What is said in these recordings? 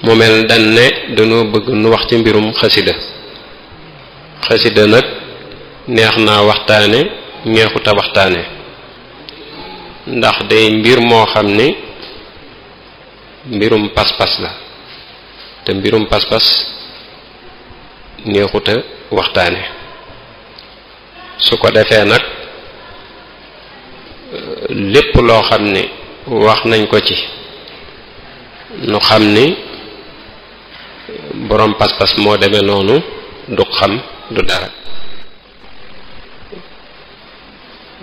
mu mel dañ ne dañoo bëgg nu wax ci mbirum xasida xasida nag neex naa waxtaane neexuta waxtaane ndax day mbir moo xam ni mbirum pas-pas la te mbirum pas-pas neexuta waxtaane su ko defee nag lépp loo xam ni wax nañ ko ci nu xam ni boroom pas-pas moo demee noonu du xam du dara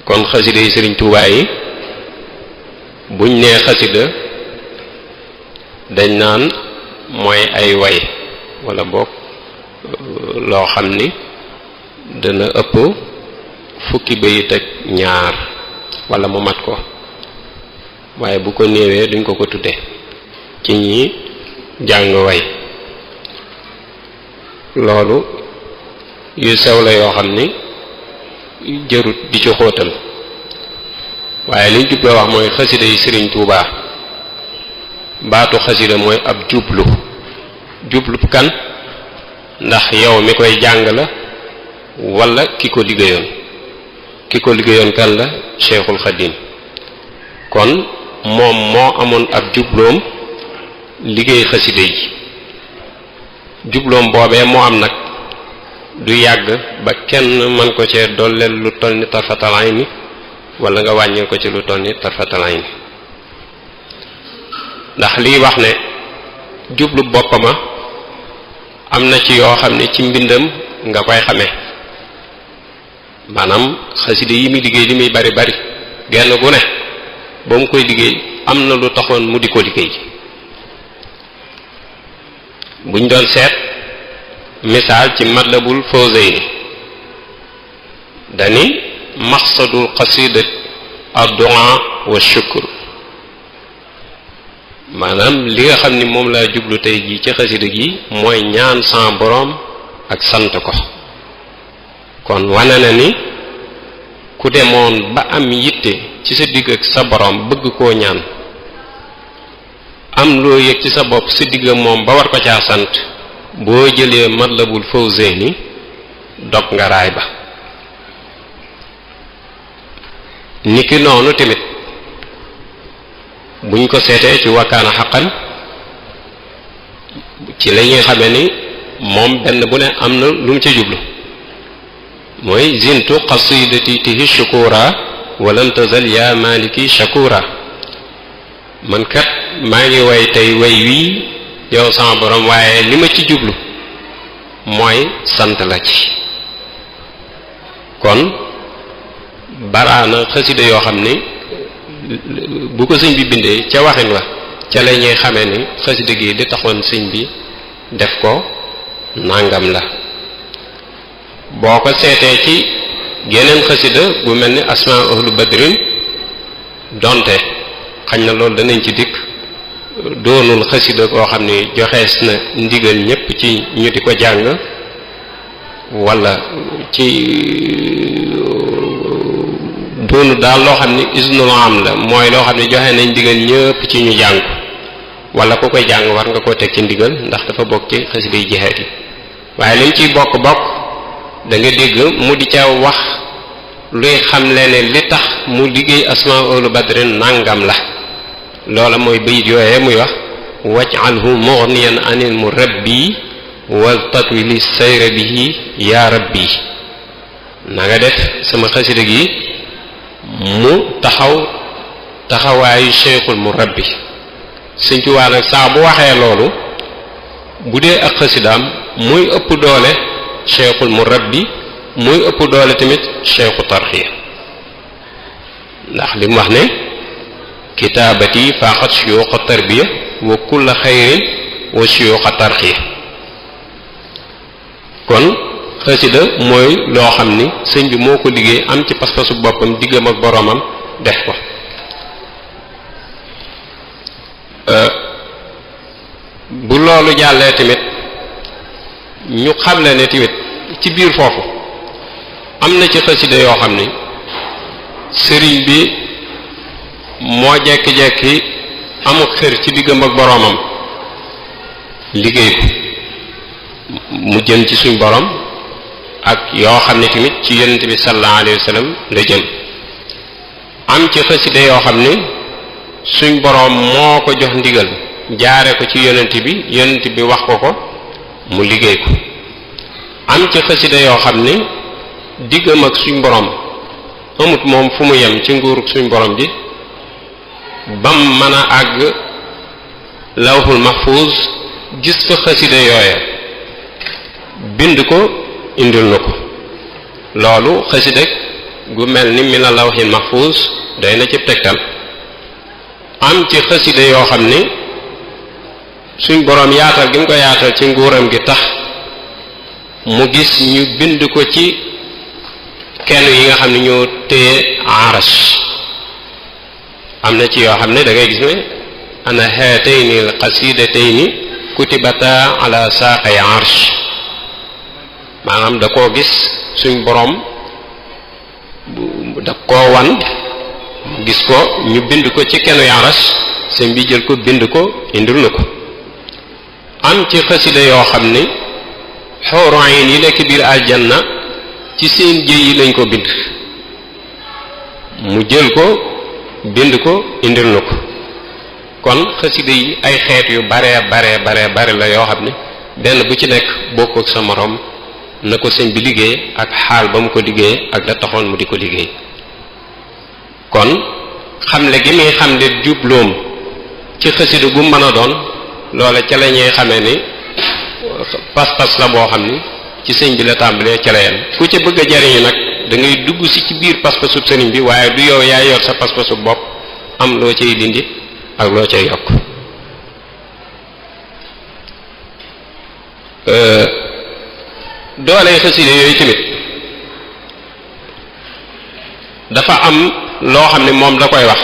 kon xasida yi Sëriñ Tuubaa yi buñ nee xasida dañ naan mooy ay way walla boog loo xam ni dana ëpp fukki bayit ak ñaar walla mu mat ko waaye bu ko néewee duñ ko ko tudde ci ñi jàng way loolu yu sew la yoo xam ni jërut di ci xóotal waaye liñ jubloo wax mooy xasida yi Sëriñ Tuubaa baatu xasida mooy ab jublu kan ndax yow mi koy jàng la walla ki ko liggéeyoon kan la Cheikhul Xadim kon moom moo amoon ab jubloom liggéey xasida yi jubloom boobee moo am nag du yàgg ba kenn mën ko cee dolleel lu toll ni tarfatal ayni wala nga wàññee ko ci lu toll ni tarfatal ayni ndax liy wax ne jublu boppama am na ci yoo xam ne ci mbindam nga koy xamee maanaam xasida yi muy liggéey li muy bari bari genn gu ne ba mu koy liggéey am na lu taxoon mu di ko liggéey buñ doon seet misaal ci Matlabul Fawzayni dani maqsadul qasida ad-du'a wa shukr maanaam li nga xam ni moom laa jublu tey jii ci xasida gi mooy ñaan sa boroom ak sant ko kon wane na ni ku demoon ba am yitte ci sa digg ak sa boroom bëgg koo ñaan am loo yëg ci sa bopp sa digg moom ba war ko caa sant boo jëlee Matlabul Fawzayni dog nga raay ba niki noonu tamit buñ ko seetee ci wakkaana xaqan ci la ñuy xamee ni moom benn bu ne am na lu mu ca jublu mooy zintu qasidati tihi shukura walam tazal ya maliki shakura man kat maa ngi way tey way wii yow sama borom waaye li ma ci jublu mooy sant la ci kon baraana xasida yoo xam ni bu ko sëñ bi bindee ca waxin wa ca la ñuy xamee ni xasida gi li taxoon sëñ bi def ko nangam la boo ko seetee ci geneen xasida bu mel ni asmaa ahlu badrin donte xañ na loolu danañ ci dikk doonul xasida koo xam ni joxees na ndigal ñépp ci ñu di ko jàng wala ci doonu daal loo xam ni isnul am la mooy loo xam ne joxe nañ ndigal ñépp ci ñu jàng wala ku koy jàng war nga koo teg ci ndigal ndax dafa bokk ci xasida yi jihaad yi waaye lim ciy bokk da nga dégg mu di ca wax luy xam ne li tax mu liggéey asmaa ahlu badrin nangam la loola mooy bayit yooyee muy wax waj'alhu mughniyan anil murabbi wal tatwi li sayra bihi ya rabbi na nga def sama xasida gi mu taxawaayu cheikhul murabbi Sëñ Tuubaa nag saa bu waxee loolu bu dee ak xasidaam muy ëpp doole cheikhul murabbi muy ëpp doole tamit cheikhu tarxiya ndax li mu wax ne kitaabati faaxat suyuuxa tarbiya wa kulla xayrin wa suyuuxa tarxiya kon xasida mooy loo xam ni sëñ bi moo ko liggéey am ci pas-pasu boppam diggam ak boroomam def ko bu loolu jàllee tamit ñu xamle ne tamit ci biir foofu am na ci xasida yoo xam ni sëriñ bi moo jekki-jekki amuk xër ci diggam ak boroomam liggéey ko mu jëm ci suñ borom ak yoo xam ne tamit ci yonent bi sallallahu alayhi wa sallam la jëm. am ci xasida yoo xam ne suñ borom moo ko jox ndigal jaare ko ci yonent bi wax ko mu liggéey ko. am ci xasida yoo xam ne diggam ak suñ borom amut moom fu mu yem ci nguurug suñ borom bi bam mën a àgg lawhul mahfuz gis fa xasida yooya bind ko indil na ko. loolu xasida gu mel ni mina lawhil mahfuz doy na ci tegtal. am ci xasida yoo xam ni suñ boroom yaatal gi mu ko yaatal ci nguuram gi tax mu gis ñu bind ko ci kenn yi nga xam ne ñoo téye arash. am na ci yoo xam ne da ngay gis ne ana haatayni al qasidataini kutibata ala saaqay arsh, maanaam da koo gis suñ boroom da koo wan gis ko ñu bind ko ci kenn arash, sëñ bi jël ko bind ko indil na ko. am ci xasida yoo xam ne xuuru ayn yi nekk biir aljanna ci seen jëy yi lañ ko bind, mu jël ko bind ko indil na ko. kon xasida yi ay xeet yu bare la yoo xam ne benn bu ci nekk bokk ak sa moroom na ko sëñ bi liggéey ak xaal ba mu ko liggéey ak la taxoon mu di ko liggéey. kon xamle gi muy xamle jubloom ci xasida gu mën a doon loola ca la ñuy xamee ni pas-pas la boo xam ni ci sëñ bi la tàmbalee ca la yem. ku ca bëgg a jariñu nag da ngay dugg si ci biir pas-pasub sëriñ bi waaye du yow yaa yor sa pas-pasub bopp am loo cay dindi ak loo cay yokk. doole xasida yooyu tamit dafa am loo xam ne moom da koy wax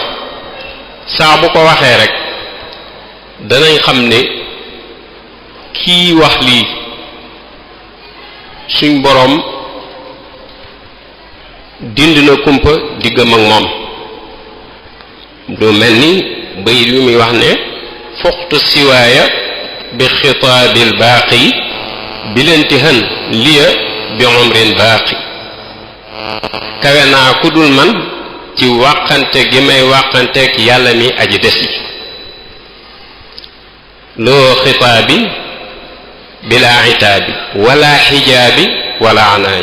saa bu ko waxee rek danañ xam ne kii wax lii suñ boroom dind na kumpa diggam ak moom. lu mel ni bayit yu muy wax ne fuqtu siwaaya bi xitaabil baaqi bilantihan liya bi umrin baaqi. kawe naa ku dul man ci wàqante gi may wàqanteeg yàlla mi aji des yi. loo xitaabi bila itaabi wala xijaabi wala anaay.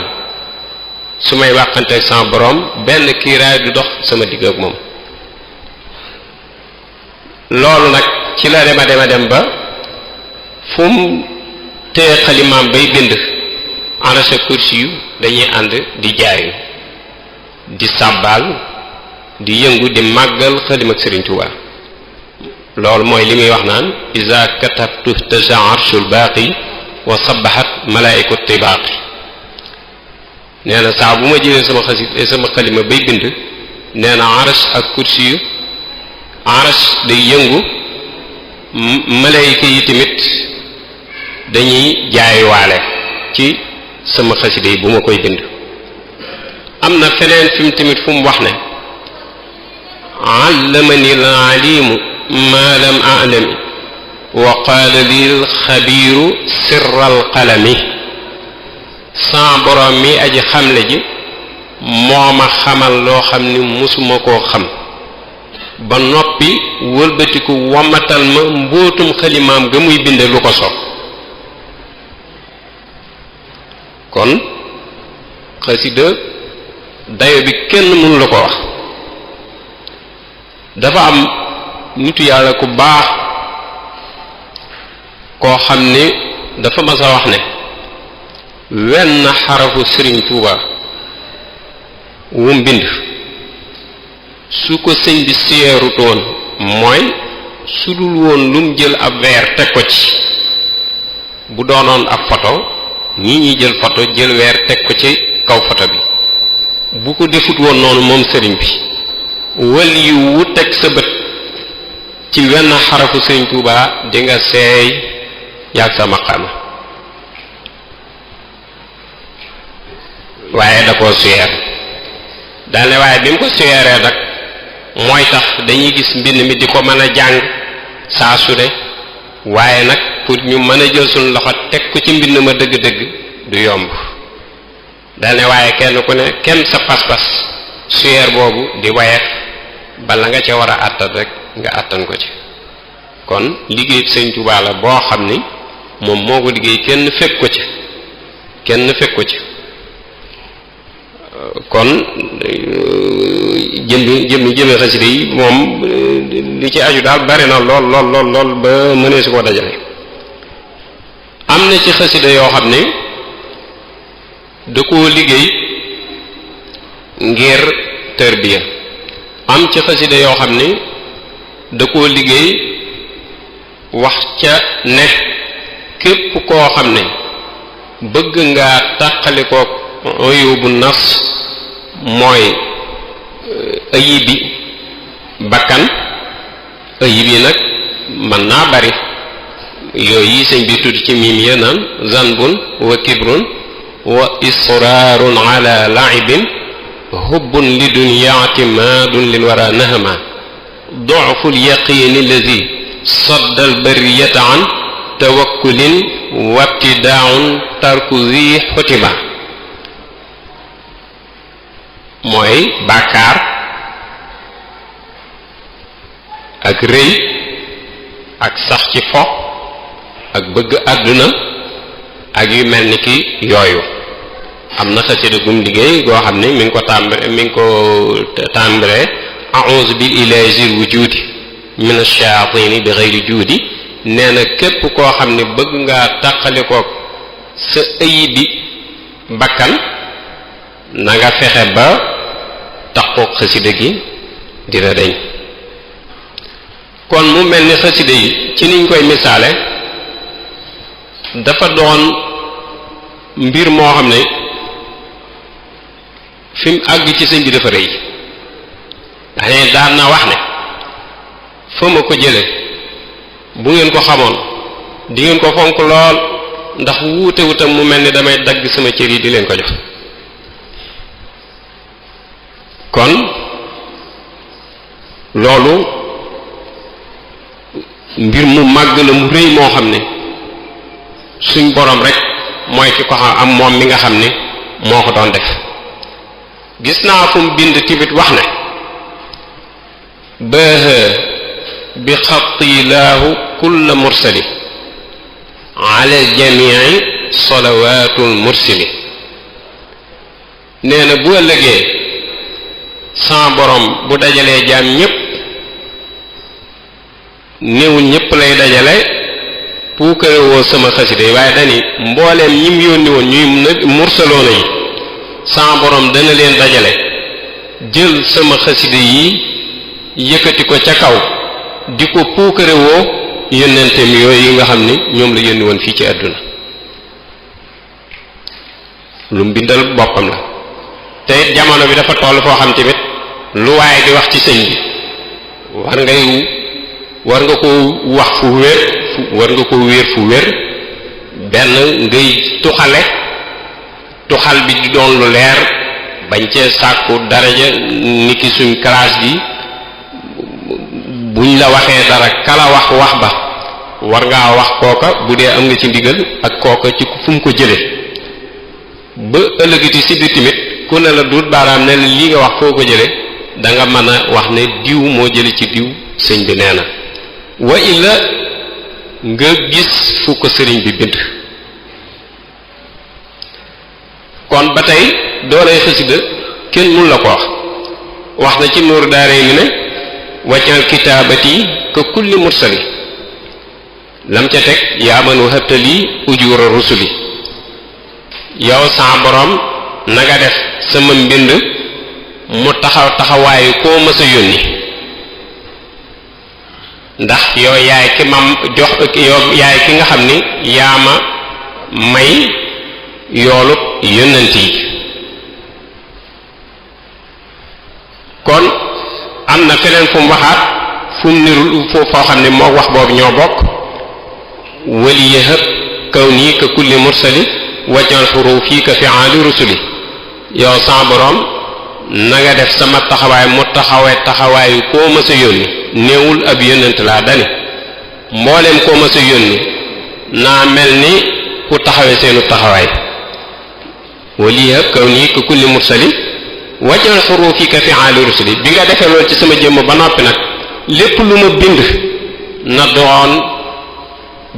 su may wàqanteeg sama boroom benn kiiraay du dox sama digg ak moom. loolu nag ci la dem ba fu mu téye xalimaam bay bind arasa kursi yu dañuy ànd di jaayu di sàbbaal di yëngu di màggal xalim ak Sëriñ Tuubaa. loolu mooy li muy wax naan iza katabtu tasa arshul baaqi wa sabahat malaaiku tibaaqi. nee na saa bu ma jëlee sama xalima bay bind nee na aras ak kursi yu aras day yëngu malayka yi tamit dañuy jaayuwaale ci sama xasida yi bu ma koy bind. am na feneen fi mu tamit fu mu wax ne allamani al-alimu ma lam a'lami wa qaala lil xabiiru sirral qalami. sa boroom mi aji xamle ji moo ma xamal loo xam ni musuma koo xam ba noppi wëlbatiku wamatal ma mbóotum xalimaam ga muy binde lu ko soob. kon xasida dayo bi kenn mënu la ko wax. dafa am nitu yàlla ku baax koo xam ni dafa mas a wax ne wenn xarafu Sëriñ Tuuba wu mbind su ko sëñ bi seerutoon mooy su dul woon lum jël ab weer teg ko ci bu doonoon ab photo ñi jël photo jël weer teg ko ci kaw photo bi bu ko defut woon noonu moom sëriñ bi wal yi wu teg sa bët ci wenn xarafu Sëriñ Tuuba di nga seey yàgg sa maqaama. waaye da koo suyeer daane waaye bi mu ko suyeeree nag mooy tax dañuy gis mbind mi di ko mën a jàng saa su ne waaye nag pour ñu mën a jël suñu loxo teg ko ci mbind ma dëgg-dëgg du yomb dane waaye kenn ku ne kenn sa pas-pas suyeer boobu di wayef bala nga ca war a àttan rek nga àttan ko ci kon liggéey Sëñ Tuubaa la boo xam ni moom moo ko liggéey kenn fekk ko ci kon jëmmi xasida yi moom li ci aju daal bari na lool ba mënee su ko dajale am na ci xasida yoo xam ne da koo liggéey ngir tarbiya am ci xasida yoo xam ne da koo liggéey wax ca ne képp koo xam ne bëgg nga tàqalikoo uyubu nafs mooy ayibi bakkan ayib yi nag mën naa bari yooyu yi sëñ bi tudd ci miim ya naan zanbun wa kibrun wa israarun ala laibin hubbun li dunya i'timaadun lil wara nahama du'ful yaqin allazi sadda al bariyata an tawakkulin wabtidaa'un tarku zi xutiba mooy bàkkaar ak rëy ak sax ci fo ak bëgg àdduna ak yu mel ni ki yooyu am na xasida gum liggéey goo xam ne mi ngi ko tàmbalee a'uuzu bil ilaahi zil wujuudi min ash-shayaatiini bi ghayri juudi nee na képp koo xam ne bëgg ngaa tàqalikook sa ayibi bakkan na nga fexe ba taqook xasida gi dina deñ kon mu mel ni xasida yi ci niñ koy misaale dafa doon mbir moo xam ne fi mu àgg ci sëñ bi dafa rëy ndax ne daan na wax ne fa ma ko jële bu ngeen ko xamoon di ngeen ko fonk lool ndax wuute wutam mu mel ni damay dagg sama cër yi di leen ko jox kon loolu mbir mu màgg la mu rëy moo xam ne suñ borom rek mooy ki ko xam am moom mi nga xam ne moo ko doon def gis naa fu mu bind timit wax ne baaha bi xattilaahu kulla mursali ala jamii salawaatul mursali nee na bu ëllëgee sa borom bu dajalee jaam ñépp néewul ñépp lay dajale puukarewoo sama xasida yi waaye dani mbooleem ñim yónni woon ñuy mursaloona yi sa borom dana leen dajale jël sama xasida yi yëkkati ko ca kaw di ko puukarewoo yónnenteem yooyu yi nga xam ni ñoom la yónni woon fii ci àdduna lu mu bindal boppam la te it jamono bi dafa toll foo xam tamit lu waaye di wax ci sëñ bi war nga ko wax fu wér war nga ko wéer fu wér benn ngay tuxal bi di doon lu leer bañ cee sàkku daraja niki suñ classe bi buñ la waxee dara kala wax ba war ngaa wax kooka bu dee am nga ci ndigal ak kooka ci fu mu ko jële ba ëllëgati si biir tamit ku ne la duut baaraam ne la lii nga wax foo ko jële da nga mën a wax ne diw moo jële ci diw sëñ bi nee na wa illa nga gis fu ko sëriñ bi bind kon ba tey doolay xasida kenn mun la ko wax na ci nuuru daaray ni ne waccal kitaabati ka kulli mursali lam ca teg yaa man wahabtali ujura rusuli yow sa borom na nga def sama mbind mu taxawaayu koo mës a yónni ndax yow yaay ki mam jox yow yaay ki nga xam ni yaa ma may yoolu yónnent yi kon am na feneen fu mu waxaat fu mu nirul foo xam ne moo wax boobu ñoo bokk wali yahab kaw nii ka kulli mursali wajal xuru fii ka fi'aali rusuli yow sa borom na nga def sama taxawaay mu taxawaayu koo mës a yónni néewul ab yónnent laa dani mbooleem koo mës a yónni naa mel ni ku taxawee seenu taxawaay waliya kaw nii ku kulli mursali wajal xuruufi ka fi aali rusuli bi nga defee loolu ci sama jëmm ba noppi nag lépp lu ma bind na doon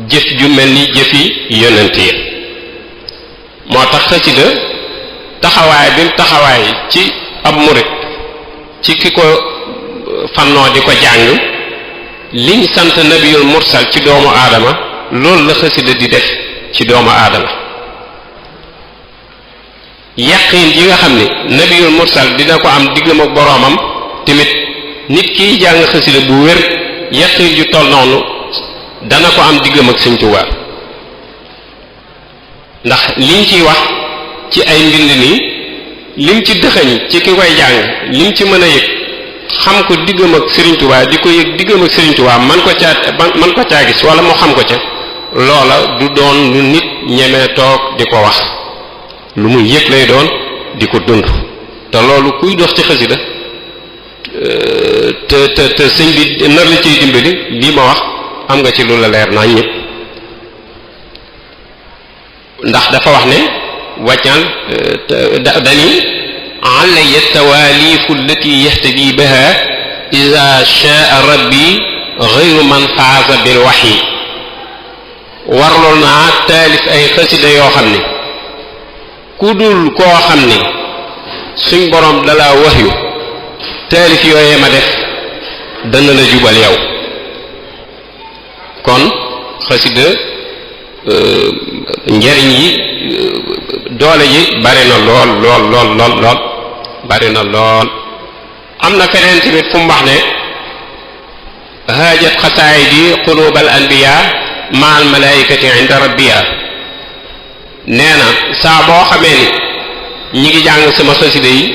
jëf ju mel ni jëfi yonent yi moo tax xasida taxawaay bi mu taxawaay ci ab murit ci ki ko fannoo di ko jàng liñ sant nabiyul mursal ci doomu aadama loolu la xasida di def ci doomu aadama yaqin yi nga xam ne nabiyul mursal dina ko am diggam ak boroomam tamit nit kiy jàng xasida bu wér yaqin ju toll noonu dana ko am diggam ak Sëñ Tuubaa ndax liñ ciy wax ci ay mbind nii lim ci dëxëñ ci ki koy jàng lim ci mën a yëg xam ko diggam ak Sëriñ Tuubaa di ko yëg diggam ak Sëriñ Tuubaa man ko caa gis wala mu xam ko ca loola du doon lu nit ñemee toog di ko wax lu muy yëg lay doon di ko dund te loolu kuy dox ci xasida te sëñ bi nar la ciy dimbali lii ma wax am nga ci lu la leer naa ñëpp ndax dafa wax ne wàccal dani alaya tawaalifu allati yahtadi biha ida shaa rabbi gayru man faaza bil waxyi warlool naa taalif ay xasida yoo xam ne ku dul koo xam ne suñ boroom dalaa waxyu taalif yooyee ma def dana la jubal yow kon xasida njariñ yi doole ji bari na lool bari na lool am na feneen tamit fu mu wax ne haajat xasaayidi qulubal anbiya ma'al malaikati inda rabbiya nee na saa boo xamee ni ñi ngi jàng sama xasida yi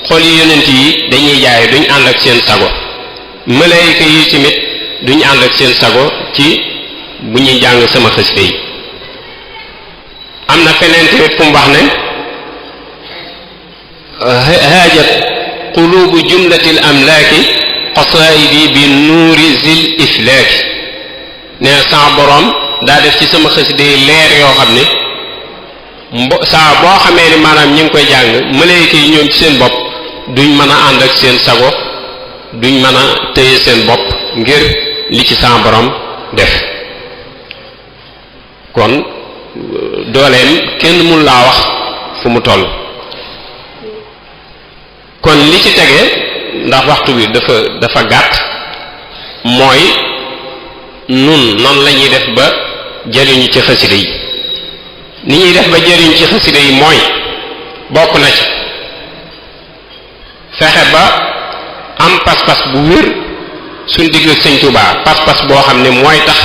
xol yi yonent yi dañuy jaay duñ ànd ak seen sago malaayika yi tamit duñ ànd ak seen sago ci bu ñuy jàng sama xasida yi am na feneen tamit fu mu wax ne haajat qulubu jumlatil amlaaki qasaidi bi nuuri zil iflaaki nee na saa boroom daa def ci sama xasida yi leer yoo xam ne saa boo xamee ni maanaam ñi ngi koy jàng malaayika yi ñoom ci seen bopp duñ mën a ànd ak seen sago duñ mën a téye seen bopp ngir li ci saa boroom def kon dooleem kenn mun laa wax fu mu toll kon li ci tege ndax waxtu bi dafa gàtt mooy nun noonu la ñuy def ba jëriñu ci xasida yi ni ñuy def ba jëriñu ci xasida yi mooy bokk na ci fexe ba am pas-pas bu wér suñ digg ak Sëñ Tuubaa pas-pas boo xam ne mooy tax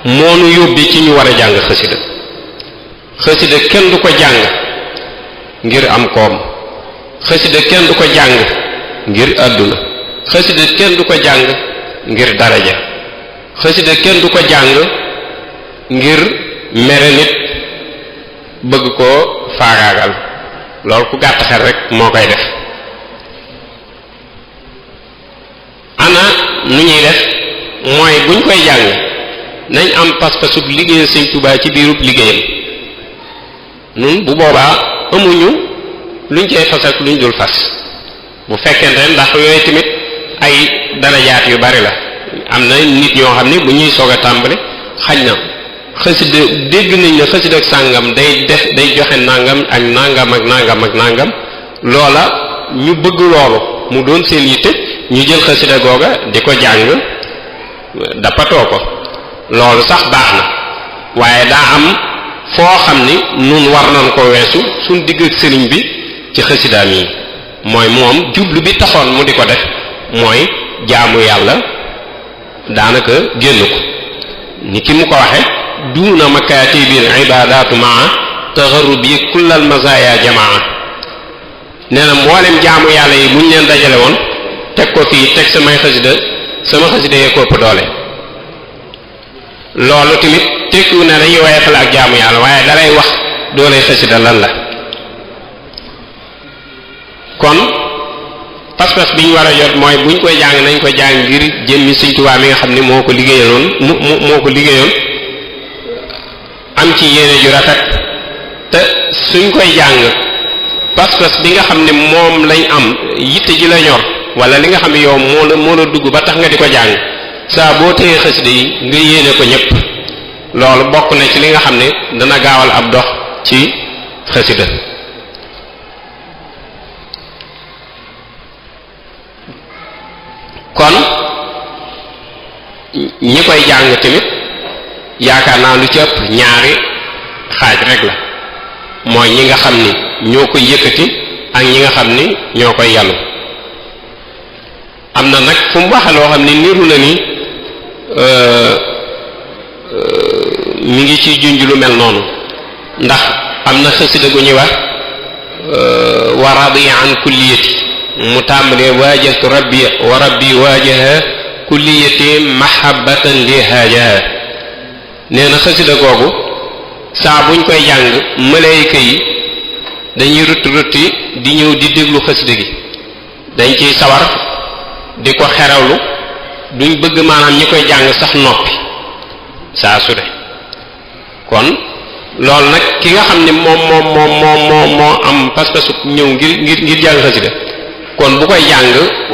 moo nu yóbbee ci ñu war a jàng xasida xasida kenn du ko jàng ngir am koom xasida kenn du ko jàng ngir àdduna xasida kenn du ko jàng ngir daraja xasida kenn du ko jàng ngir mere nit bëgg koo faagaagal loolu ku gàtt xel rek moo koy def ana nu ñuy def mooy buñ koy jàng nañ am pas-pasub liggéeyal Sëñ Tuubaa ci biirub liggéeyam nun bu boobaa amuñu luñ cay fas ak luñ dul fas bu fekkente ne ndax yooyu tamit ay darajaat yu bari la am na nit ñoo xam ne bu ñuy soog a tàmbali xaj na xasida dégg nañ ne xasida ak sàngam day joxe nangam ak nangam ak nangam ak nangam loola ñu bëgg loolu mu doon seen yitte ñu jël xasida googa di ko jàng dappatoo ko loolu sax baax na waaye daa am foo xam ni nun war nañ ko weesu suñ digg ak sëriñ bi ci xasidaam yi mooy moom jublu bi taxoon mu di ko def mooy jaamu yàlla daanaka génn ko ni ki mu ko waxe duuna makatibil ibadatu maa taxarubi kullal mazaya jamaa nee na mboolem jaamu yàlla yi buñ leen dajale woon teg ko fii teg sama xasida yee ko ëpp doole loolu tamit tekkiwu ne dañuy woyefal ak jaamu yàlla waaye dalay wax dooley xasida lan la kon pas-pas bi ñu war a jot mooy buñ koy jàng nañ ko jàng ngir jëmmi Sëñ Tuubaa mi nga xam ne moo ko liggéeyoon ci yéene ju rafet te suñ koy jàng pas-pas bi nga xam ne moom lañ am yitte ji la ñor wala li nga xam ne yow moo la dugg ba tax nga di ko jàng saa boo téye xasida yi nga yéene ko ñépp loolu bokk na ci li nga xam ne dana gaawal ab dox ci xasida kon ñi koy jàng tamit yaakaar naa lu ci ëpp ñaari xaaj rek la mooy ñi nga xam ni ñoo koy yëkkati ak ñi nga xam ni ñoo koy yàllu am na nag fu mu waxe loo xam ni niru na ni mi ngi ciy junj lu mel noonu ndax am na xasida gu ñuy wax wa radiya an kulliyati mu tàmbalee waajatu rabbi wa rabbi waajaha kulliyati mahabbatan li haajaha nee na xasida googu saa buñ koy jàng malayka yi dañuy rutti di ñëw di déglu xasida gi dañ ciy sawar di ko xerawlu duñ bëgg maanaam ñi koy jàng sax noppi saa su de kon loolu nag ki nga xam ne moo am pas-pasu ñëw ngir jàng xasida kon bu koy jàng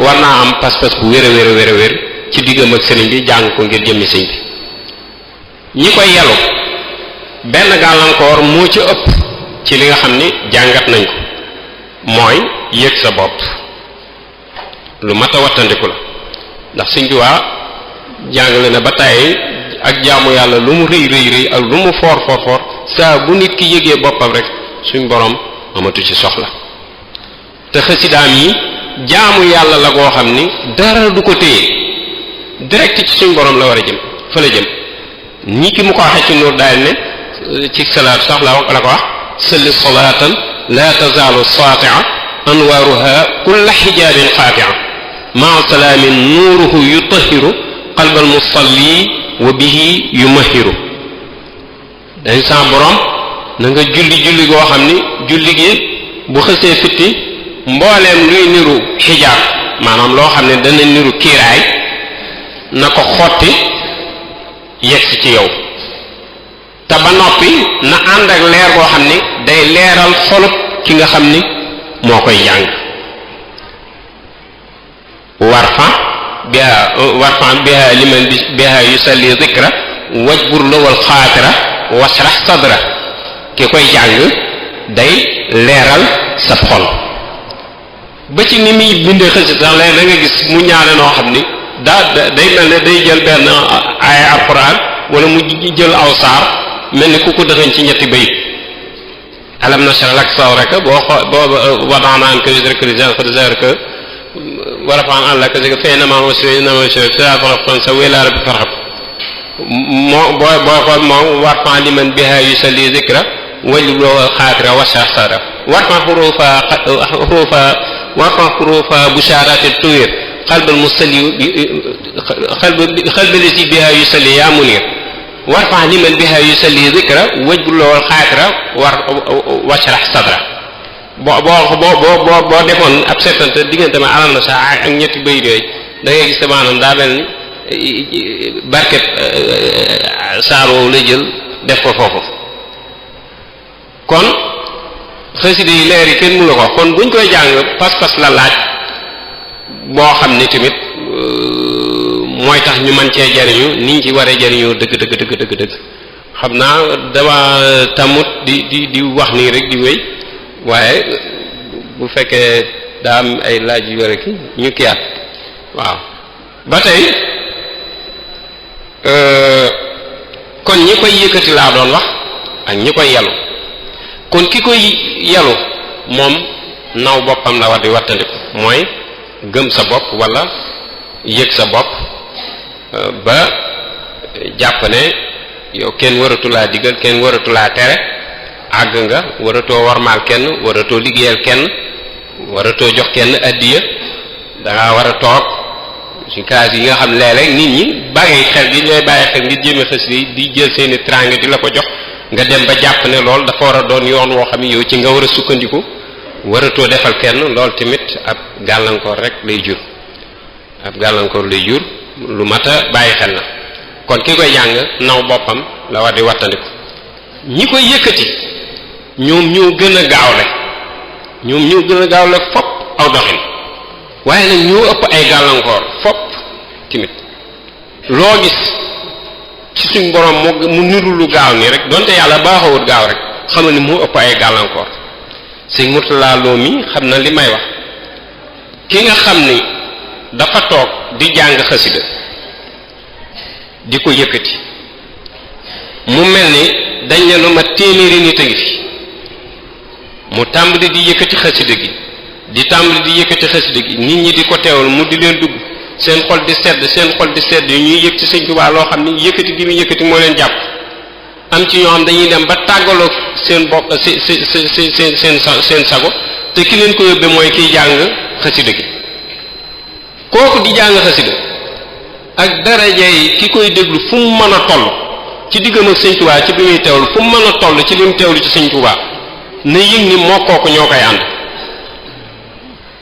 war naa am pas-pas bu wér a wér ci diggam ak sëriñ bi jàng ko ngir jëmmi sëriñ bi ñi koy yelu benn gàllankoor moo ci ëpp ci li nga xam ni jàngat nañ ko mooy yëg sa bopp lu mat a wattandiku la ndax Sëriñ Tuubaa jàngale na ba tàyyi ak jaamu yàlla lu mu rëy ak lu mu foor saa bu nit ki yëgee boppam rek suñ borom amatu ci soxla te xasidaam yi jaamu yàlla la goo xam ni dara du ko téye direct ci suñ borom la war a jëm fa la jëm ñi ki mu ko waxee ci nuur daal ne ci salaat sax la ko wax salli salaatan la tazaalu saatia anwaaruha kulla xijaabin qaatia maa salaamin nuuruhu yutahiru qalbal musalli wa bihi yumahiru dañ sa borom na nga julli goo xam ni julli gi bu xësee fitti mbooleem luy niru xijaab maanaam loo xam ne dana niru kiiraay na ko xotti yegsi ci yow te ba noppi na ànd ak leer goo xam ni day leeral xolub ki nga xam ni moo koy jàng warfa biha liman biha yusalli dhikra wajbur lawal xaatira wasrax sadra ki koy jàng day leeral sa xol ba ci ni muy bindee xasida da nga gis mu ñaane noo xam ni day mel ne day jël benn ay alquran wala mu jël aw saar mel ni ku ko dëxañ ci ñetti bayit alam nashrah laka sadraka boo wada'na anka wizraka rizqaka wa rafa'na laka zikraka fa inna ma'a usri yusra fa ila rabbika farghab boo xool moom warfa liman biha yusalli dhikra wajlu xaatira washrah sadra warfa xurufa busharati tuwir qalbal musalli qalbi lati biha yusalli ya munir warfa liman biha yusalli dhikra wajlu xaatira washrah sadra boo defoon ab seetante diggante ma alal na saa ak ñetti bayit yooyu da ngay gis te maanaam daa mel ni barket saaroo la jël def ko foofu kon xasida yi leer yi kenn mënu ko kon buñ koy jàng pas-pas la laaj boo xam ne tamit mooy tax ñu mën cee jariñu niñ ci waree jariñu dëgg xam naa dama tamut di wax nii rek di wéy waaye bu fekkee daa am ay laaj yu yore ki ñu kiyaat waaw ba tey kon ñi koy yëkkati laa doon wax ak ñi koy yalu kon ki koy yalu moom naw boppam la war di wattandiku mooy gëm sa bopp wala yëg sa bopp ba jàpp ne yow kenn waratulaa digal kenn waratulaa tere àgg nga waratoo warmaal kenn waratoo liggéeyal kenn waratoo jox kenn addiya dangaa war a toog ci kaas yi nga xam léeg-léeg nit ñi bàyyi xel bi ñooy bàyyi xel ngir jéeme xës di jël seeni trang di la ko jox nga dem ba jàpp ne loolu dafa war a doon yoon woo xam ne yow ci nga war a sukkandiku waratoo defal kenn loolu tamit ab gàllankoor rek lay jur ab gàllankoor lay jur lu mat a bàyyi xel na kon ki koy jàng naw boppam la war di wattandiku ñi koy yëkkati ñoom ñoo gën a gaawle fopp aw doxin waaye nag ñoo ëpp ay gàllankoor fopp timit loo gis ci suñ borom mu niru lu gaaw nii rek donte yàlla baaxawut gaaw rek xamal ni moo ëpp ay gàllankoor sëñ Murtala Lo mi xam na li may wax ki nga xam ni dafa toog di jàng xasida di ko yëkkati mu mel ni dañ ne lu ma téeméeri nit a ngi fi mu tàmbali di yëkkati xasida gi nit ñi di ko teewal mu di leen dugg seen xol di sedd ñuy yëg ci Sëñ Tuubaa loo xam ni yëkkati gi mu yëkkati moo leen jàpp am ci ñoo xam dañuy dem ba tàggaloo seen bopp seen sago te ki leen ko yóbbee mooy kiy jàng xasida gi kooku di jàng xasida ak daraja yi ki koy déglu fu mu mën a toll ci diggam ak Sëñ Tuubaa ci bi muy teewlu fu mu mën a toll ci li mu teewlu ci Sëñ Tuubaa na yëg ni moo kooku ñoo koy ànd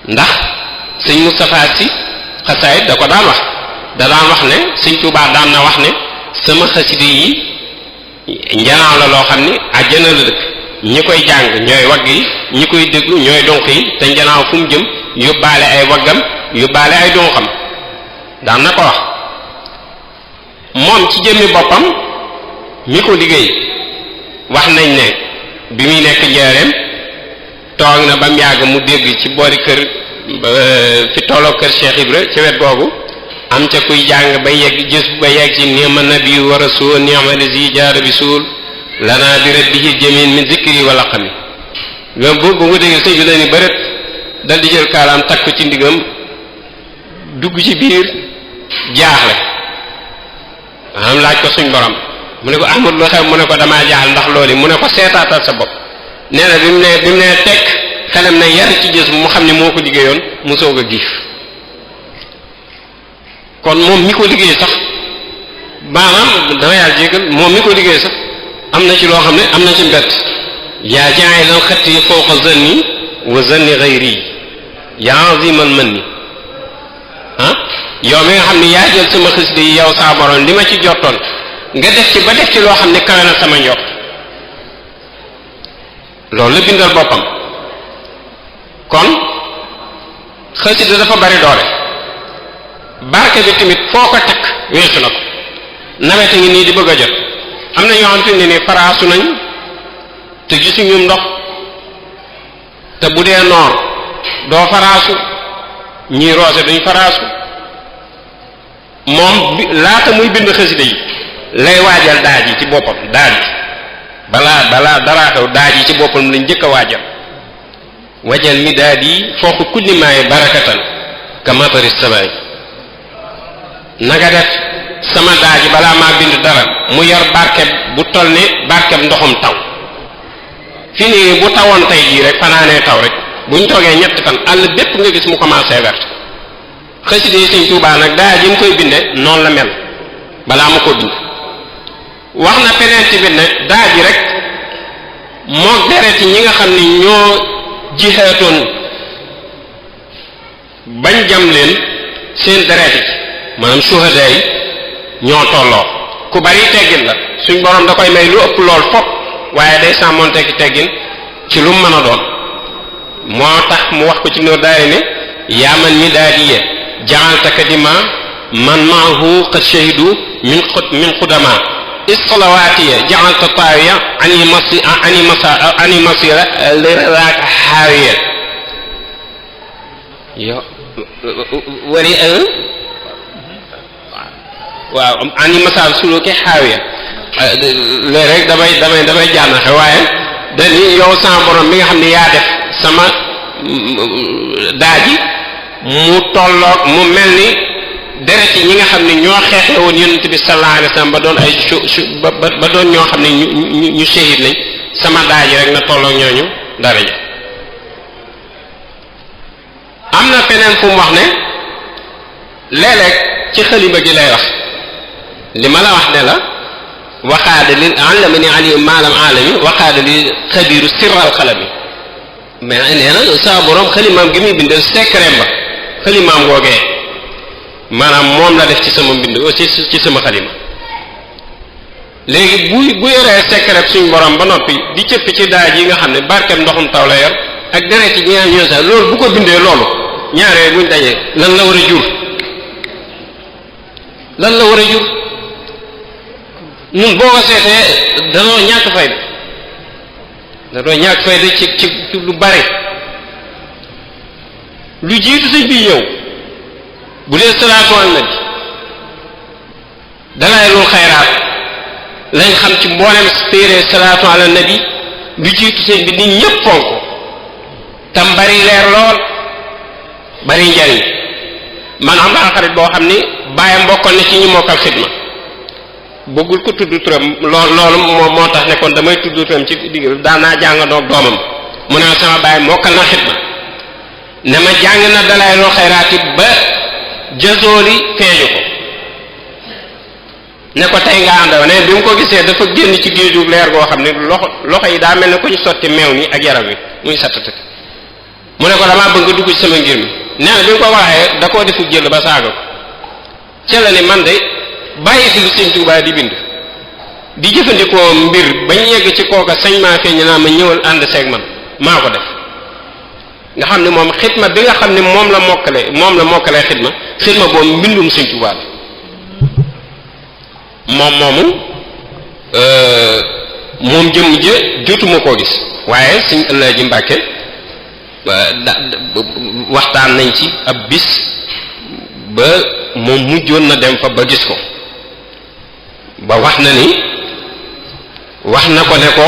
ndax sëñ Moustapha Sy xasaayit da ko daan wax ne Sëñ Tuubaa daan na wax ne sama xasida yi njanaaw la loo xam ni àjjana la dëkk ñi koy jàng ñooy wagg yi ñi koy déglu ñooy donq yi te njanaaw fu mu jëm yóbbaale ay waggam yóbbaale ay donqam daan na ko wax moom ci jëmmi boppam mi ko liggéey wax nañ ne bi muy nekk njaareem toog na ba mu yàgg mu dégg ci boori kër fi tolloo kër Cheikh Ibra ci wet googu am ca kuy jàng ba yegg gis ba yegg ci ni'ma nabi wa rasul ni'ma lazi jaara bi suul lana bi rabbihi jamin min zikri wa laqami loolu bu nga déggee sëñ bi la ni bërët dal di jël kaalaam takk ko ci ndigam dugg ci biir jaaxle maanaam laaj ko suñ borom mu ne ko amul lu xew mu ne ko damaa jaaxal ndax loolu mu ne ko seetaatal sa bopp nee na bi mu ne tekk xelam na yar ci gis mu xam ne moo ko liggéeyoon mu soog a giif kon moom mi ko liggéey sax maanaam dama yàlla jégal moom mi ko liggéey sax am na ci loo xam ne am na ci mbett yaa jaa'ilal xatti fawqa zanni wa zanni ghayri yaa aziman manni yow mi nga xam ne yaa jël sama xasida yi yow saa borom li ma ci jottoon nga def ci ba def ci loo xam ne kawe na sama njort loolu la bindal boppam kon xasida dafa bari doole barke bi tamit foo ko takk weesu na ko nawet ngi nii di bëgg a jot am na ñoo xam te ne ni faraasu nañ te gisuñu ndox te bu dee noor doo faraasu ñii roose duñ faraasu moom laata muy bind xasida yi lay waajal daaj yi ci boppam daaj balaa daraa xew daaj yi ci boppam lañ njëkk a waajal wajal mi daal yi foofu kulli maay barakatan ka matari sabaay nanga def sama daaj yi balaa maa bind dara mu yor barkeb bu toll ni barkeb ndoxum taw fi nii bu tawoon tey jii rek fanaanee taw rek buñ toogee ñetti fan àll bépp nga gis mu commencé vert xasida yi Sëñ Tuubaa nag daaj yi mu koy binde noonu la mel balaa ma ko bind wax na peneen tamit ne daaj yi rek mook deret yi ñi nga xam ni ñoo jihaatoon bañ jam leen seen deret yi maanaam suhada yi ñoo tolloo ku bari teggin la suñ borom da koy may lu ëpp lool fopp waaye day sàmmoonte ki teggin ci lu mën a doon moo tax mu wax ko ci noor daay ne yaa man mi daadiye ja'altaka dima man maahu qad shahidu min qudama isqalawaatiya ja'alta taawiya ani masira liraaka xaawiya yo wari waaw ani masal suluki xaawiya léegi rek damay jànnaxe waaye dañu yow sama borom mi nga xam ne yaa def sama daaji mu tolloog mu mel ni deret yi ñi nga xam ne ñoo xeexe woon yonent bi sallallahu alayhi wasallam ba doon ay ba doon ñoo xam ne ñu shahid lañ sama daaji rek na tolloog ñooñu daraja am na feneen fu mu wax ne léeg-léeg ci xalima gi lay wax li ma la wax ne la waxaada li allamani ali maalam alami waxaada li xabiru sirral xalami mais nee na sa borom xalimaam gi muy bind secret ba xalimaam googee maanaam moom la def ci sama mbind ci sama xalima léegi bu yoree secret suñ borom ba noppi di cëpp ci daaj yi nga xam ne barkeem ndoxum taw la yor ak deret ci ñaar ñoo sax loolu bu ko bindee loolu ñaaree buñ dajee lan la war a jur lan la war a jur ñun boo ko seetee danoo ñàkk fayda ci lu bari lu jiitu sëñ bi ñëw bu dee salaatu ala nabi dalailul xayraat lañ xam ci mboolem téere salaatu ala nabi lu jiitu sëñ bi nit ñëpp fonk tam bari leer lool bari njariñ man am naa xarit boo xam ni bàyyam bokkoon na ci ñi mokkal xidma bëggul ko tudd turam loolu moo tax ne kon damay tudd turam ci digg daan naa jàngandoog doomam mu ne sama bàyyi mokkal na xidma ne ma jàng na dalailul xayraat ba jazooli feeñu ko ne ko tey nga àndaw ne bi mu ko gisee dafa génn ci géeju leer goo xam ne loxo yi daa mel ne ko ñu sotti meew ni ak yaram wi muy sattati mu ne ko damaa bëgg dugg ci sama ngir mi nee na bi mu ko waxee da koo defu jël ba saaga ko ca la ni man de bàyyi fi lu Sëñ Tuubaa di bind di jëfandikoo mbir bañ yegg ci kooka sañ maa feeñ naa ma ñëwal ànd seeg man maa ko def nga xam ne moom xidma bi nga xam ne moom la mokkalee xidma boobu mbindum Sëñ Tuubaa la moom jëmm ja jotuma koo gis waaye Sëñ Alaaji Mbàkke waxtaan nañ ci ab bis ba moom mujjoon na dem fa ba gis ko ba wax na ko ne ko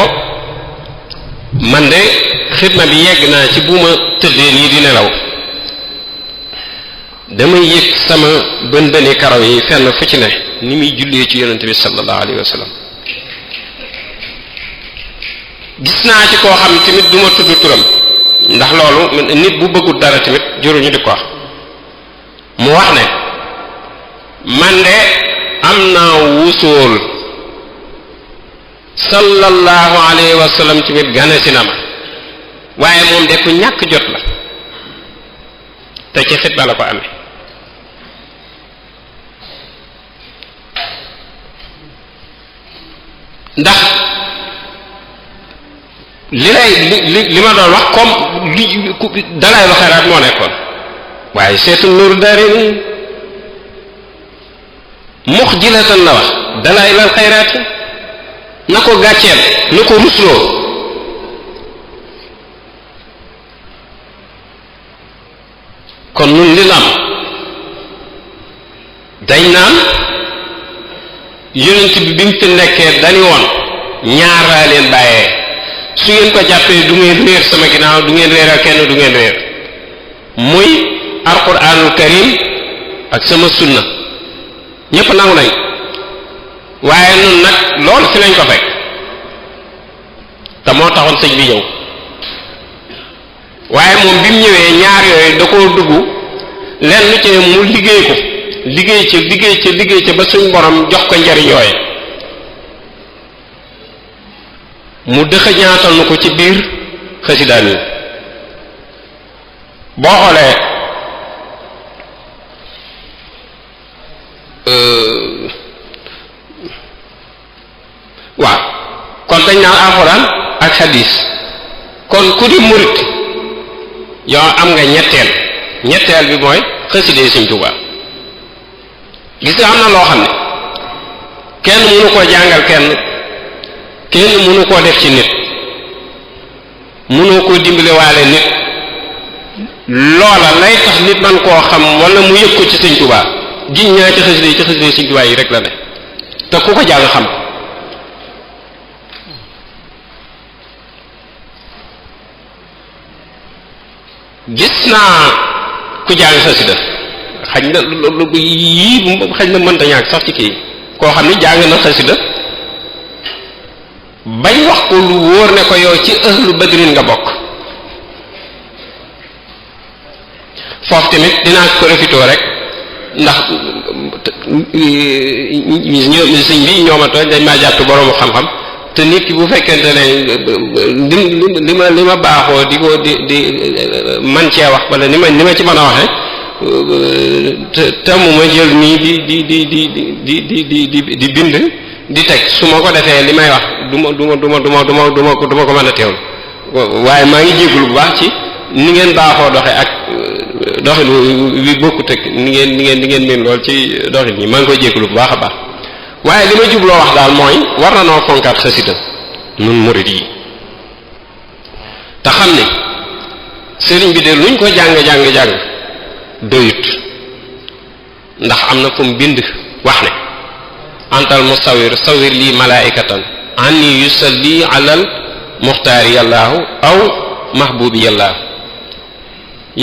man de xidma bi yegg naa ci bu ma tëddee nii di nelaw damay yëg sama bën karaw yi fenn fu ci ne ni muy jullee ci yonente bi sallallahu alayhi wa sallam gis naa ci koo xam tamit du ma tudd turam ndax loolu nit bu bëggul dara tamit juruñu di ko wax mu wax ne man de am naa wusool sallallahu alayhi wa sallam tamit gane si na ma waaye moom de ku ñàkk jot la te ci xidma la ko amee ndax li ma doon wax comme dalay lu xayraat moo nekkoon waaye seetu nuuru daari ni muxjilatan la wax dalay lal xayraat na ko gàcceel na ko rusloo kon nun li am dañ naan yonent bi mu fi nekkee dañu woon ñaar laa leen bàyyee su ngeen ko jàppee du ngeen réer sama ginnaaw du ngeen réeral kenn du ngeen réer muy alquranul karim ak sama sunna ñépp nangu nañ waaye nun nag loolu fi lañ ko fekk te moo taxoon sëñ bi ñëw waaye moom bi mu ñëwee ñaar yooyu da koo dugg lenn lu ci mu liggéey ko liggéey ca ba suñ borom jox ko njariñ yooye mu dëxëñaatal na ko ci biir xasidaan yi boo xoolee waaw kon dañ naan alxuraan ak xadiis kon ku di murit yow am nga ñetteel bi mooy xaside Sëñ Tuubaa gis nga am na loo xam ne kenn mënu koo jàngal kenn mënu koo def ci nit mënoo koo dimbale waale nit loola lay tax nit man koo xam wala mu yëg ko ci Sëñ Tuubaa giñ ñaa ci xaside Sëñ Tuubaa yi rek la ne te ku ko jàng xam gis naa ku jàng xasida xañ na yii xañ na mënta ñàkk sax ci kii koo xam ni jàng na xasida bañ wax ko lu wóor ne ko yow ci ahlu badrin nga bokk foofu tamit dinaa profitoo rek ndax sëñ bi ñooma tooñ dañ maa jàpp boroomu xam-xam te nit ki bu fekkente ne li ma baaxoo di ko di man cee wax wala ni ma ci mën a waxe te mu ma jël nii di bind di teg su ma ko defee li may wax du ma ko mën a teewlu waaye maa ngi jégalu bu baax ci ni ngeen baaxoo doxe ak doxin wi bokkut ak ni ngeen mën lool ci doxin ñi maa ngi koy jégalu bu baax a baax waaye li ma jubloo wax daal mooy war na noo fonkaat xasida nun murid yi te xam ne sëriñ bi de luñ ko jàng doyut ndax am na fu mu bind wax ne antal musawir sawir lii malaikatan anni yusalli alal muxtaari yallaahu aw mahbubi yallaahu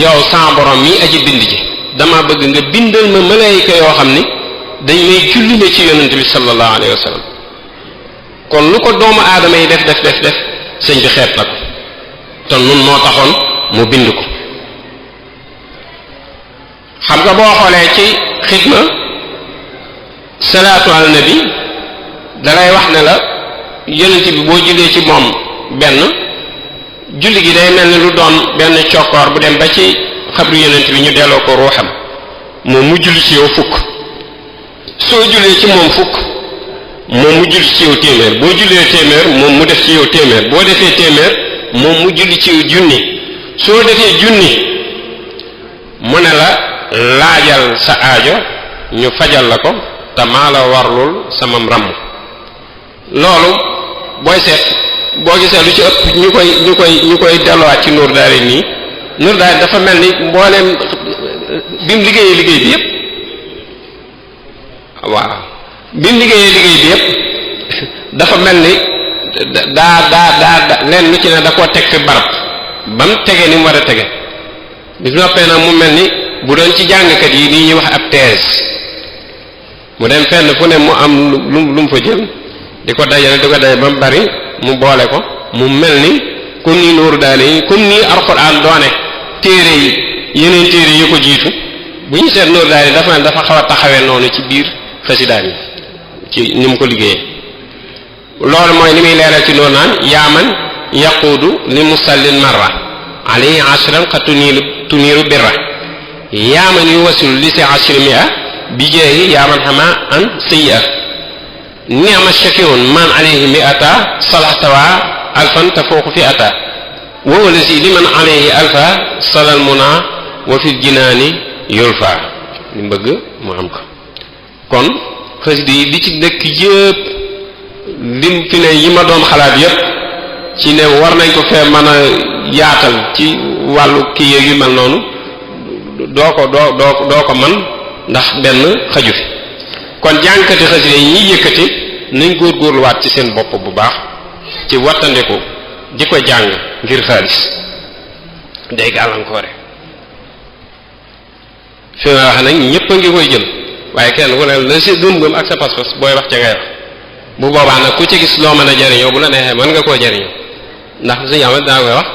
yow sa borom mi aji bind ji dama bëgg nga bindal ma malaayika yoo xam ni dañ may jullile ci yonent bi sallallahu alayhi wa sallam kon lu ko doomu aadama yi def sëñ bi xeet na ko te nun moo taxoon mu bind ko xam nga boo xoolee ci xidma salaatu ala nabi dalay wax ne la yonent bi boo jullee ci moom benn julli gi day mel ni lu doon benn cokkoor bu dem ba ci xabru yonent bi ñu delloo ko ruuxam moom mu julli ci yow fukk soo jullee ci moom fukk moom mu julli ci yow téeméer boo jullee téeméer moom mu def ci yow téeméer boo defee téeméer moom mu julli ci yow junni soo defee junni mu ne la laajal sa aajo ñu fajal la ko te maa la warlul sama ramm loolu booy seet boo gisee lu ci ëpp ñu koy delluwaat ci Nuur Daari nii Nuur Daari dafa mel ni mbooleem bi mu liggéeyee liggéey bi yépp waaw bi mu liggéeyee liggéey bi yépp dafa mel ni daa leen lu ci ne da koo teg fi barab ba mu tege ni mu war a tege bis noppee nag mu mel ni bu doon ci jàngkat yi li ñuy wax ab thèse mu dem fenn fu ne mu am lu mu fa jël di ko dajale ba mu bari mu boole ko mu mel ni comme ni Nuuru Daari comme ni alxuraan doone téere yi yeneen téere yi ko jiitu bu ñu seet Nuuru Daari dafa xaw a taxawee noonu ci biir xasidaat yi ci ni mu ko liggéeyee loolu mooy li muy leeral ci noonu naan yaaman yaquudu li musallin marra alayhi ashran xa tuniiru birra yaaman yu wasul li si ashri mia bi jeeyi yaaman xama an sayyi'a ni'ma shakirun man alayhi mi'ata salahtawa alfan tafooqu fi ata wa wala si liman alayhi alfa salal muna wa fil jinaani yulfa li mbëgg mu am ko kon xasida yi li ci nekk yëpp lim fi ne yi ma doon xalaat yëpp ci ne war nañ ko fee mën a yaatal ci wàllu kii yeeg yu mel noonu doo ko man ndax benn xaju fi kon jànkati xasida yi ñiy yëkkati nañ góorgóorluwaat ci seen bopp bu baax ci wattandiku di ko jàng ngir xaalis day gàllankoore fi nga wax nag ñëpp a ngi koy jël waaye kenn ku ne la si gëm-gëm ak sa pas-pas booy wax ca ngay wax bu boobaa nag ku ci gis loo mën a jariñoo bu la neexee mën nga koo jariñoo ndax sëñ Amat daa koy wax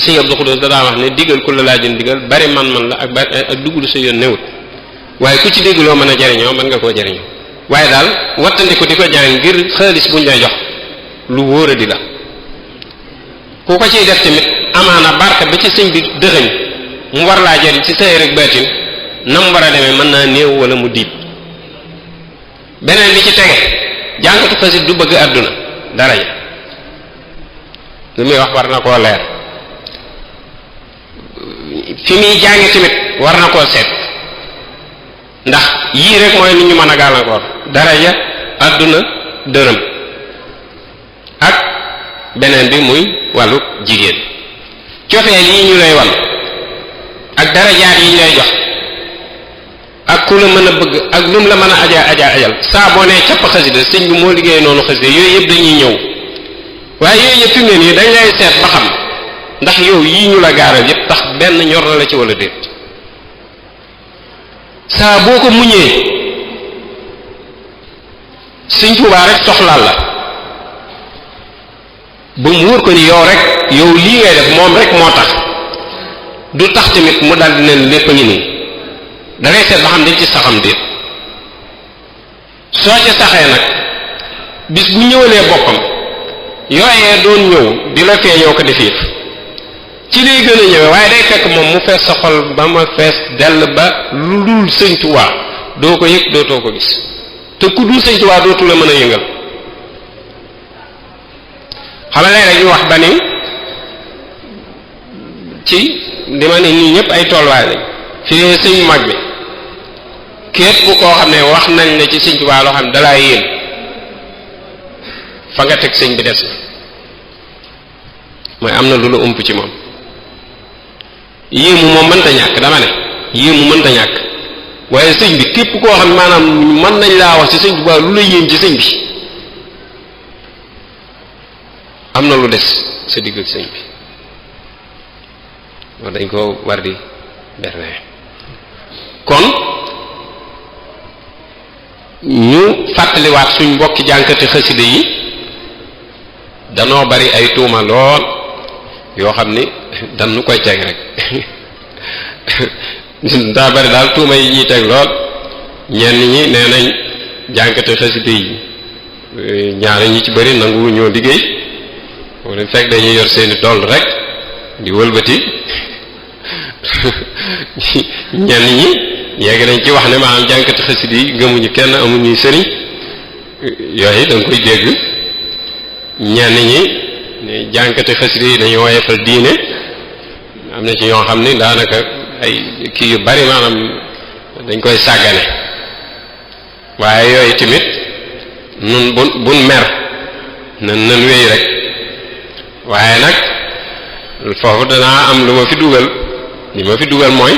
sëñ Abdou Khoudoss da daa wax ne digal ku la laajun digal bari man la ak dugglu sa yoon newut waaye ku ci dégg loo mën a jariñoo mën nga koo jariñoo waaye daal wattandiku di ko jàng ngir xaalis buñ lay jox lu wóor a di la ku ko ciy def tamit amaana barka ba ci sëñ bi dëxëñ mu war laa jariñ ci say rek baatin na mu war a demee mën naa néew wala mu diib beneen bi ci tege jàngatu xasit du bëgg àdduna dara ja li muy wax war na koo leer fi muy jàngi tamit war na koo seet ndax yii rek mooy li ñu mën a gàllankoor daraja àdduna dërëm ak beneen bi muy wàllu jigéen cofeel yi ñu lay wan ak darajaat yi ñu lay jox ak ku la mën a bëgg ak lu mu la mën a ajal saa boo nee capp xasida sëñ bi moo liggéey noonu xasida yooyu yëpp dañuy ñëw waaye yooyu yëpp fi mu ne nii dañ lay seet ba xam ndax yow yii ñu la gaaral yëpp tax benn ñor na la ci wala déet saa boo ko muñee sëñ Tuubaa rek soxlaal la ba mu wóor ko ni yow rek yow lii ngay def moom rek moo tax du tax tamit mu daldi leen lépp a ngi nii da ngay seet ba xam dañ ci saxam déet soo ca saxee nag bis bu ñëwalee boppam yooyee doon ñëw di la feeñoo ko def yëf ci lay gën a ñëwee waaye day fekk moom mu fees sa xol ba ma fees dell ba lu dul sëñ Tuubaa doo ko yëg dootoo ko gis te ku dul sëñ Tuubaa dootu la mën a yëngal xam nga léeg-léeg ñu wax ba ni ci li ma ne nii ñëpp ay tolluwaay lañ fii sëñ mag bi képp koo xam ne wax nañ ne ci sëñ Tuubaa loo xam ne dalaa yéen fa nga teg sëñ bi des na mooy am na lu la ump ci moom yéemu moom mënta ñàkk dama ne yéemu mënta ñàkk waaye sëñ bi képp koo xam ne maanaam mën nañ laa wax ci sëñ Tuubaa lu la yéem ci sëñ bi am na lu des sa digg ak sëñ bi loolu dañ ko war di berne kon ñu fàttaliwaat suñ mbokki jànkati xasida yi danoo bari ay tuuma lool yoo xam ni dañu koy teg rek daa bari daal tuuma yi ñuy teg lool ñenn ñi nee nañ jànkati xasida yi ñaari ñi ci bari nangu ñoo liggéey wala fekk dañuy yor seeni tool rek di wëlbati ñenn ñi yegg nañ ci wax ne maanaam jànkati xasida yi gëmuñu kenn amuñuy sëriñ yooyu da nga koy dégg ñenn ñi jànkati xasida yi dañu woyefal diine am na ci ñoo xam ni daanaka ay kii yu bari maanaam dañ koy sàggane waaye yooyu tamit nun bun mer nan wéy rek waaye nag foofu danaa am lu ma fi dugal li ma fi dugal mooy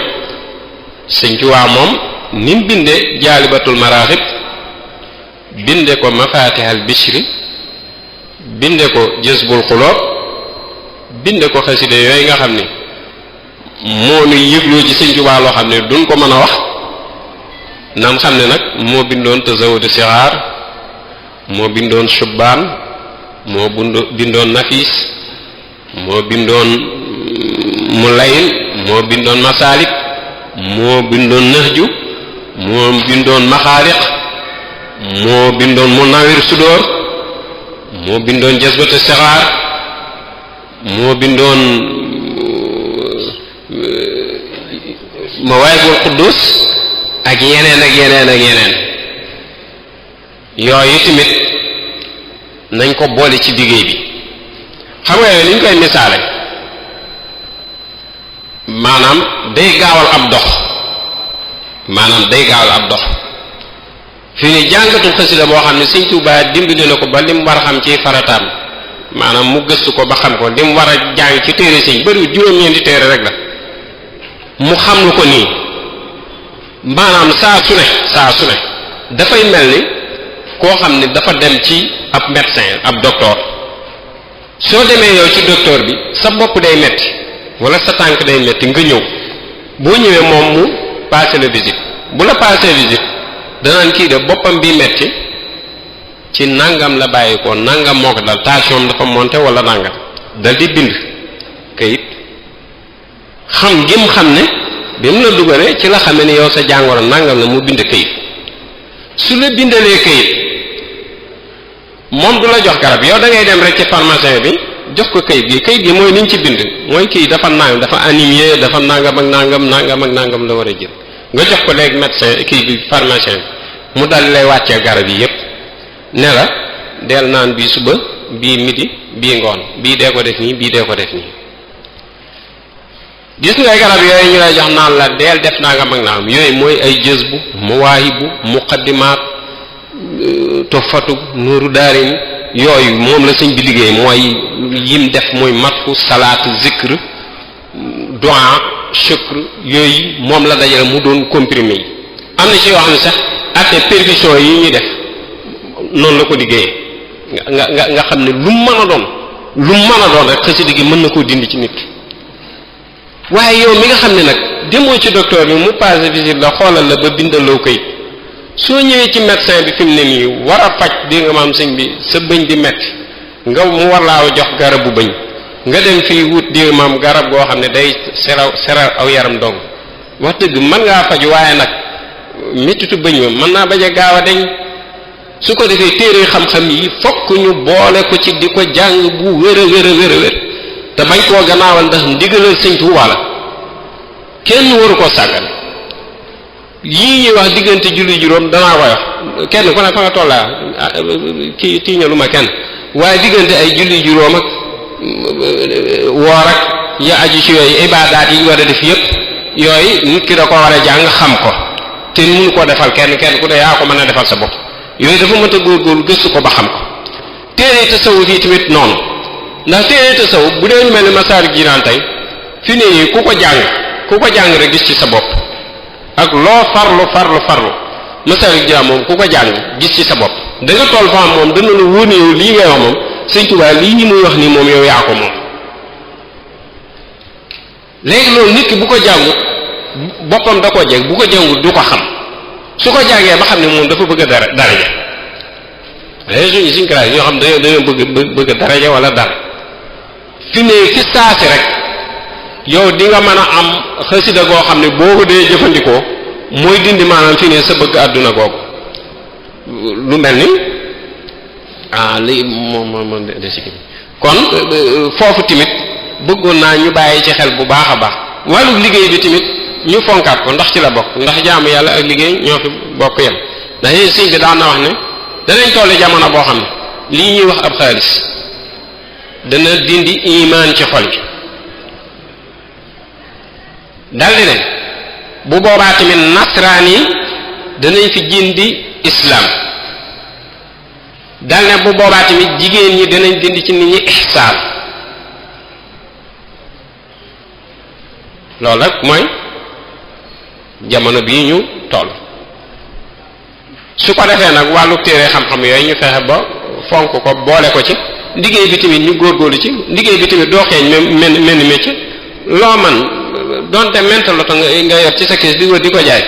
Sëñ Tuubaa moom ni mu binde jaalibatul maraaxib binde ko mafatihal bishri binde ko jësbul xuloob binde ko xaside yooyu nga xam ni moo nuy yëgloo ci Sëñ Tuubaa loo xam ne duñ ko mën a wax nan xam ne nag moo bindoon tazawudu sixaar moo bindoon shubbaan moo bindoon nafiis moo bindoon mulayil moo bindoon masaalik moo bindoon nahju moo bindoon maxaariq moo bindoon munawir sudóor moo bindoon jasbatu sixaar moo bindoon mawaahibul quddus ak yeneen ak yeneen ak yeneen yooyu tamit nañ ko boole ci liggéey bi xam nga yooyu ni ñu koy misaale maanaam day gaawal ab dox fii ni jàngatul xasida boo xam ne Sëñ Tuubaa dimbali na ko ba lim war a xam ci farataam maanaam mu gëstu ko ba xam ko lim war a jàng ci téere sëñ bariwul juróom-ñeenti téere rek la mu xam lu ko nii maanaam saa su ne dafay mel ni koo xam ne dafa dem ci ab médecin ab docteur soo demee yow ci docteur bi sa bopp day metti wala sa tànk day metti nga ñëw boo ñëwee moom mu passé la visite bu la passé visite danaan kii de boppam bi metti ci nangam la bàyyi ko nangam moo ko dal tension dafa monté wala nangam dal di bind kayit xam ngim xam ne bi mu la dugalee ci la xamee ni yow sa jàngoro nangam la mu bind kayit su la bindalee kayit moom du la jox garab yow da ngay dem rek ci pharmacien bi jox ko kayit gi mooy liñ ci bind mooy kii dafa nangam dafa anémie dafa nangam ak nangam la war a jël nga jox ko léegi médecin kii bi pharmacien bi mu dal lay wàccee garab yi yépp ne la del naan bii suba bii midi bii ngoon bii dee ko def nii bii dee ko def nii gis nga garab yooyu ñu lay jox naan la del def nangam ak nangam yooyu mooy ay jësbu mawaahibu muqaddimaat tofatu nuuru daarin yooyu moom la sëñ bi liggéey mooy yim def mooy matfu salaat zikr du'a shukr yooyu moom la dajale mu doon comprimé yi am na ci yoo xam ne sax ak percussion yi ñuy def noonu la ko liggéeyee nga xam ne lu mu mën a doon rek xasida gi mën na koo dindi ci nit ki waaye yow mi nga xam ne nag demoo ci docteur bi mu passé visite la xoolal la ba bindaloo koy soo ñëwee ci médecin bi fi mu ne nii war a faj di nga maam sëñ bi sa bëñ di metti nga mu war laa jox garabu bëñ nga dem fii wut di nga maam garab goo xam ne day seral aw yaram dong wax dëgg mën ngaa faj waaye nag mettitu bëñ ma mën naa bañ a gaaw a deñ su ko defee téere xam-xam yi fokk ñu boole ko ci di ko jàng bu wér a wér te bañ koo gannaawal ndax ndigalal Sëñ Tuubaa la kenn waru koo sàggan yii ñuy wax diggante julli juróom danaa koy wax kenn ku ne fa nga tollaa kii tiiñalu ma kenn waaye diggante ay julli juróom ak woor ak ya aju ci yooyu ibaadaat yi ñu war a def yépp yooyu nit ki da ko war a jàng xam ko te mënu koo defal kenn ku ne yaa ko mën a defal sa bopp yooyu dafa mën a góorgóorlu gëstu ko ba xam ko. téere tasawuf yi tamit noonu ndax téere tasawuf bu dee ñu mel ne Masaalikul Jinaan tey fi ne nii ku ko jàng rek gis ci sa bopp ak loo farlu Masaalikul Jinaan moom ku ko jàng gis ci sa bopp da nga toll fa am moom dana la wóor ne yow lii ngay wax moom Sëñ Tuubaa lii muy wax nii moom yow yaa ko moom. léegi loolu nit ki bu ko jàngut boppam da ko jeg bu ko jàngut du ko xam su ko jàngee ba xam ne moom dafa bëgg a daraja léegi suñ classe ñoo xam dañoo bëgg daraja wala dara fi ne fi saasi rek yow di nga mën a am xasida goo xam ne boo ko dee jëfandikoo mooy dindi maanaam fi ne sa bëgg àdduna googu lu mel ni li moom de si kon foofu tamit bëggoon naa ñu bàyyi ci xel bu baax a baax wàllu liggéey bi tamit ñu fonkaat ko ndax ci la bokk ndax jaamu yàlla ak liggéey ñoo fi bokk yem ndax yéen sëñ bi daan na wax ne danañ toll jamono boo xam ne lii ñuy wax ab xaalis dana dindi imaan ci xol yi daldi ne bu boobaa tamit nasraan yi danañ fi dindi islam dal ne bu boobaa tamit jigéen ñi danañ dindi ci nit ñi ihsaan loolu rek mooy jamono bii ñu toll su ko defee nag wàllu téere xam-xam yooyu ñu fexe ba fonk ko boole ko ci liggéey bi tamit ñu góorgóorlu ci liggéey bi tamit doo xeeñ mel ni métier loo man donte mentaloto nga yor ci sa kees di wër di ko jaay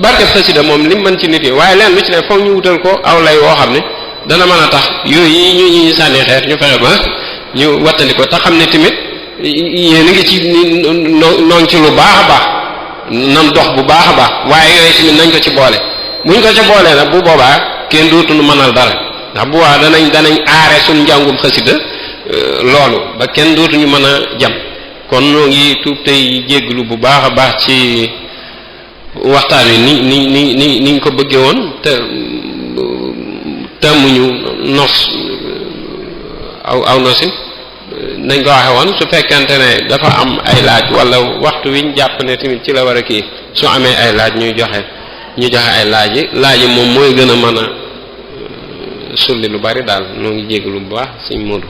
barkeb xasida moom lim mën ci nit yi waaye leen lu ci ne foog ñu wutal ko aw lay woo xam ne dana mën a tax yooyu yi ñu sànni xeer ñu fexe ba ñu wattandi ko te xam ne tamit yéen a ngi ci noon ci lu baax a baax nam dox bu baax a baax waaye yooyu tamit nañ ko ci boole buñ ko ci boolee nag bu boobaa kenn dootuñu mënal dara ndax bu boobaa danañ aare suñ njàngum xasida loolu ba kenn dootuñu mën a jam kon ñoo ngi tuub tey jégglu bu baax a baax ci waxtaan wi niñ ko bëggee woon te tàmmuñu nos aw nosin nañ ko waxe woon su fekkente ne dafa am ay laaj wala waxtu wiñ jàpp ne tamit ci la war a kii su amee ay laaj ñu joxe ay laaj yi moom mooy gën a mën a sulli lu bari daal noo ngi jégalu bu baax Sëñ Modou